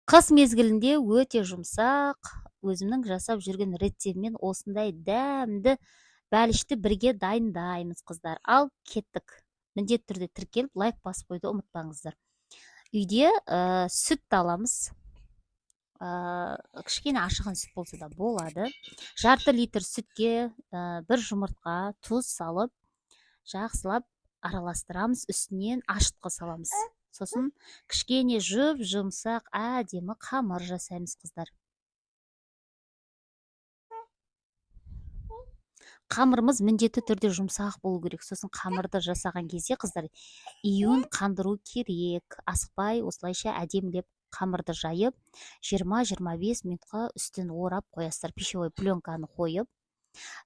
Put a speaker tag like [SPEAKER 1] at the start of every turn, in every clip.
[SPEAKER 1] Қыс мезгілінде өте жұмсақ, өзімнің жасап жүрген рецептіммен осындай дәмді бәлішті бірге дайындаймыз, қыздар. Ал кеттік. Міндетті түрде тіркеліп, лайк басып қоюды ұмытпаңыздар. Үйде сүтті аламыз. Кішкене ашыған сүт болса да болады. Жарты литр сүтке бір жұмыртқа, тұз салып, жақсылап араластырамыз, үстінен ашытқы саламыз. Сосын кішкене жұп жұмсақ әдемі қамыр жасаймыз, қыздар. Қамырымыз міндетті түрде жұмсақ болу керек. Сосын қамырды жасаған кезде, қыздар, июн қандыру керек. Асықпай осылайша әдемілеп қамырды жайып, 20-25 минутқа үстін орап қоясыздар, пищевой пленканы қойып.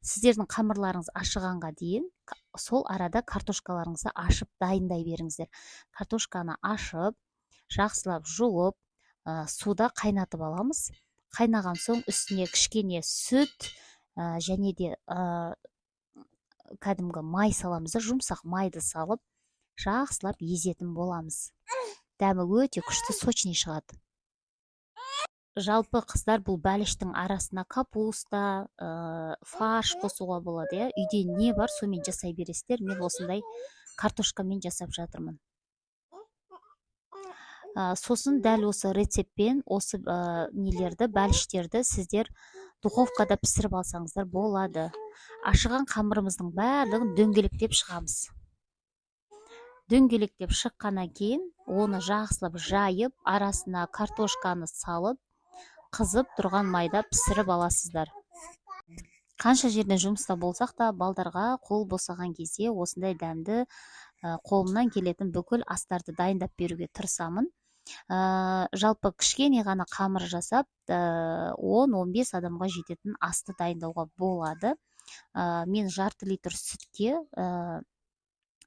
[SPEAKER 1] Сіздердің қамырларыңыз ашығанға дейін сол арада картошкаларыңызды ашып дайындай беріңіздер. Картошканы ашып, жақсылап жуып, суда қайнатып аламыз. Қайнаған соң үстіне кішкене сүт, және де кәдімгі май саламыз да, жұмсақ майды салып, жақсылап езетін боламыз. Дәмі өте күшті, сочный шығады. Жалпы, қыздар, бұл бәліштің арасына капуста, фарш қосуға болады, иә. Үйде не бар, сонымен жасай бересіздер. Мен осындай картошкамен жасап жатырмын. Сосын дәл осы рецептпен осы нелерді, бәліштерді сіздер духовкада пісіріп алсаңыздар болады. Ашыған қамырымыздың барлығын дөңгелектеп шығамыз. Дөңгелектеп шыққаннан кейін оны жақсылап жайып, арасына картошканы салып, қызып тұрған майда пісіріп аласыздар. Қанша жерден жұмыста болсақ та, балдарға қол босаған кезде осындай дәмді, қолымнан келетін бүкіл астарды дайындап беруге тырысамын. Жалпы кішкене ғана қамыр жасап, 10-15 адамға жететін асты дайындауға болады. Мен жарты литр сүтке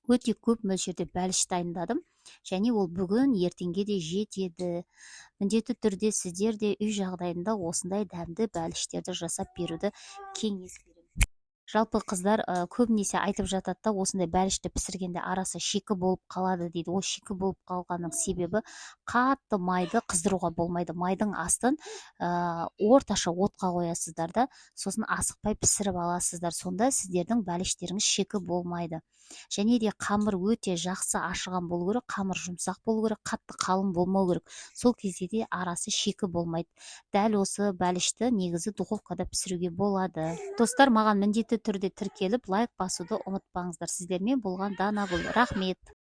[SPEAKER 1] өте көп мөлшерде бәліш дайындадым және ол бүгін ертеңге де жетеді. Міндетті түрде сіздер де үй жағдайында осындай дәмді бәліштерді жасап беруді кеңес беремін. Жалпы, қыздар, көбінесе айтып жатады да, осындай бәлішті пісіргенде арасы шикі болып қалады дейді. Ол шикі болып қалғанның себебі қатты майды қыздыруға болмайды. Майдың астын орташа отқа қоясыздар да, сосын асықпай пісіріп аласыздар. Сонда сіздердің бәліштеріңіз шикі болмайды. Және де қамыр өте жақсы ашыған болу керек, қамыр жұмсақ болу керек, қатты қалың болмау керек. Сол кезде де арасы шикі болмайды. Дәл осы бәлішті негізі духовкада пісіруге болады. Достар, маған міндетті түрде тіркеліп, лайк басуды ұмытпаңыздар. Сіздермен болған Данагүл. Рахмет.